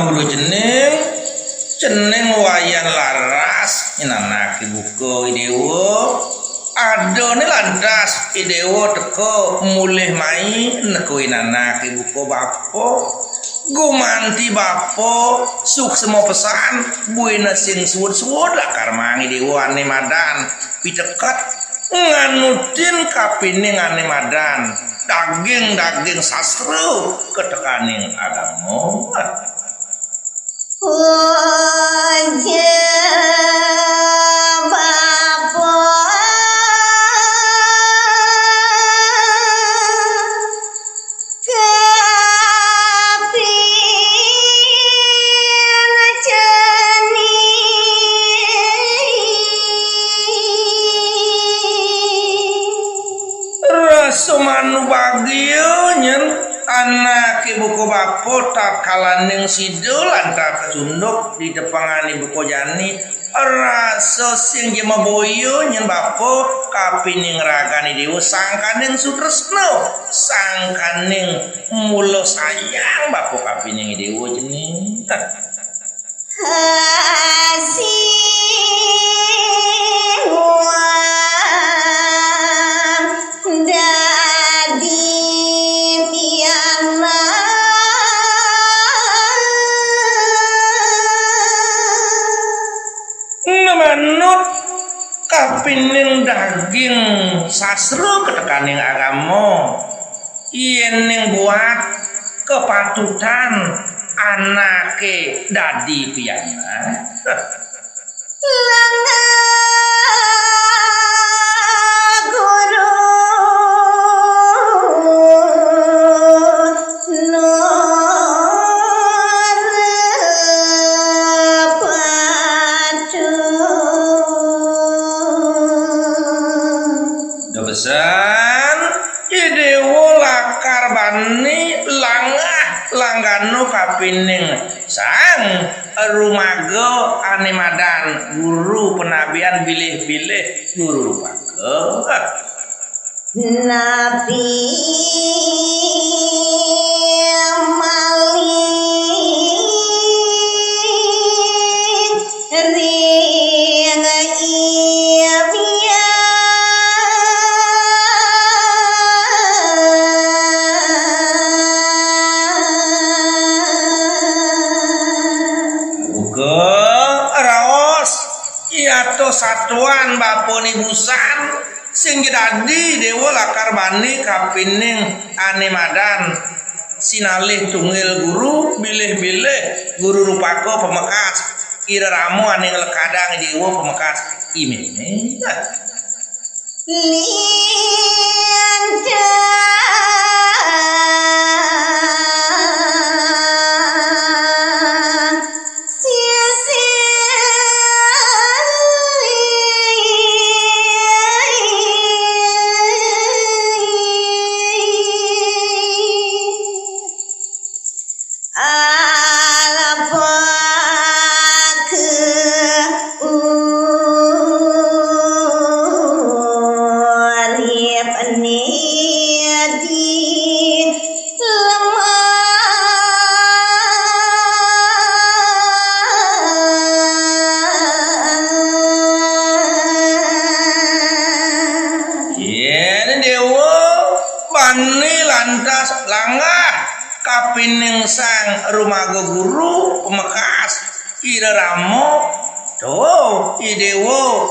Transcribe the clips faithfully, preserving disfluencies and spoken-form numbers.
Guru cening, cening Wayan Laras, nyen anaké buka I Déwa. Adané lantas I Déwa teka mulih mai nekuin anaké buka bapa. Gumanti bapa, suksma pesan, buina sing suud-suud lakar maang I Déwa ané madan piteket nganutin kapining ané madan daging-daging sastra ketekaning agama. Puja bapa kapin cening. Rasa manubagia nyen anaké buka bapa tatkalaning sida lantas kacunduk di tepengané buka jani. Rasa sing jemah boya nyen bapa kapining ragan I Déwa sangkaning sutresna, sangkaning mula sayang bapa kapining I Déwa cening. Asih wah dadi pianak. Manut kapining daging sastra ketekaning agama, yéning buat kepatutan anaké dadi pianak. Langah guru nurpatu. Dubesan, I Déwa lakar bani langah langgana kapining sang rumaga ané madan guru penabian bilih-bilih guru rupaka. Napi malih ring iya pian. Buka raos, iato satuan bapa nibusan, sing dadi Déwa lakar bani kapining ané madan sinalih tunggil guru, bilih-bilih guru rupaka pamekas, irerama ané nglekadang Déwa pamekas. Iméné. Lintang sisi. Alapake urip nedi lemah. Yén Déwa bani lantas langgah kapining sang rumaga guru pamekas irerama, tuh, I Déwa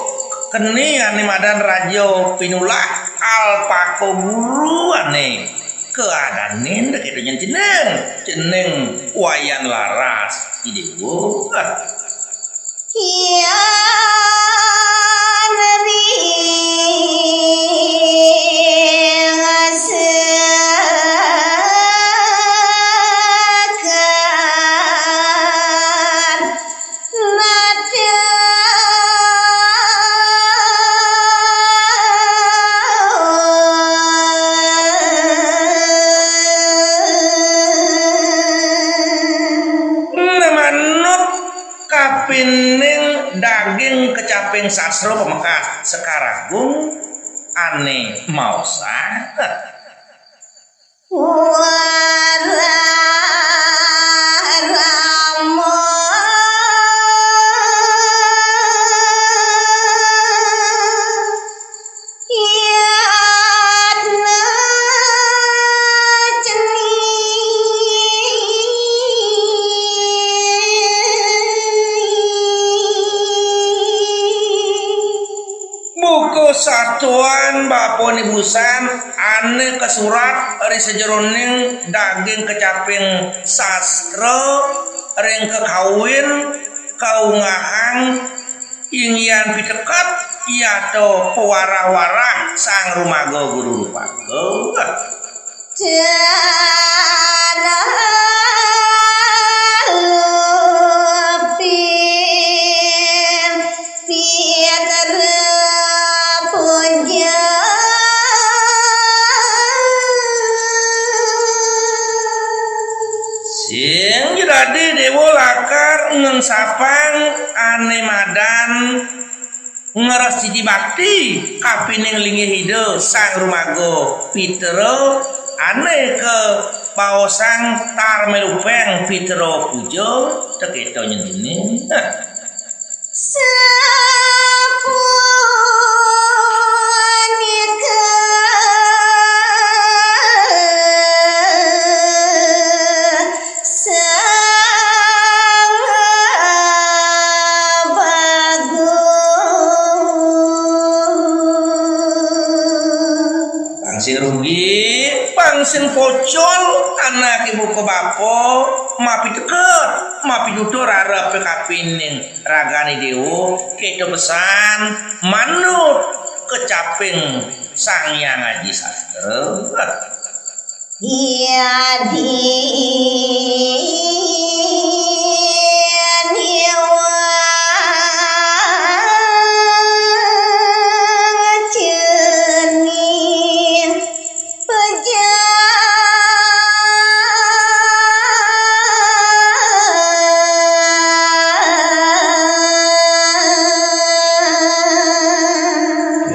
keni ané madan raja pinulah alpaka guru ané kaadanin dek itu nyen cening, cening Wayan Laras, I Déwa. Yan ring sekar nada. Manut kapining daging kecaping sastra pamekas Sekar Agung ané maosang. Warah Satuan bapa nibusan ané kasurat ri sajeroning daging kecaping sastra ring kakawin kaunggahang inggihan piteket, yata pawarah-warah Sang Rumaga Guru Rupaga. Sing ja dadi déwa lakar ngensapang ané madan ngresiki bakti kapining linggih Ida Sang Rumaga Pitera ané kabaosang Tarmé Lupeng Pitera Puja, teka nyentuné. Nah. Pang sing rugi, pang sing pocol, anaké buka bapa, mapiteket, mapitutur arep kapining ragané déwa, kéto pesan manut kecaping Sang Hyang Aji Sastra.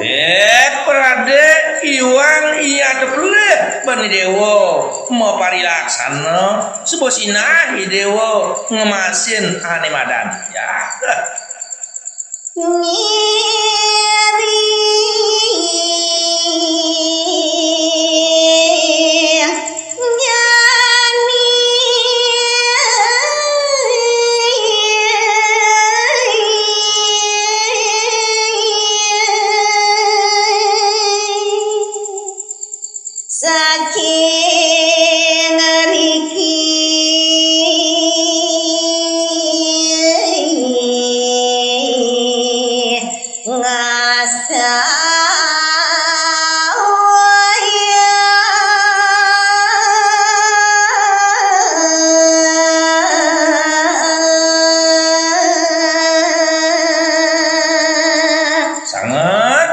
Éh, pradé iwang iya tepelih bani déwa maparilaksana, suba sinah i déwa ngemasin ané madan. Ya. Saking ngriki ngasta sanget.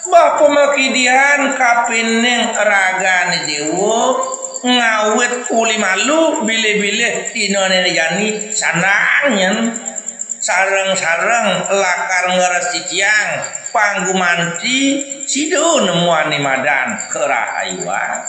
Bapa makidihan kapining ragané déwa, ngawit uli malu bilih-bilih dinané jani sandang nyén. Sareng-sareng lakar ngresiki panggumanti sida nemuané madan karahayuan.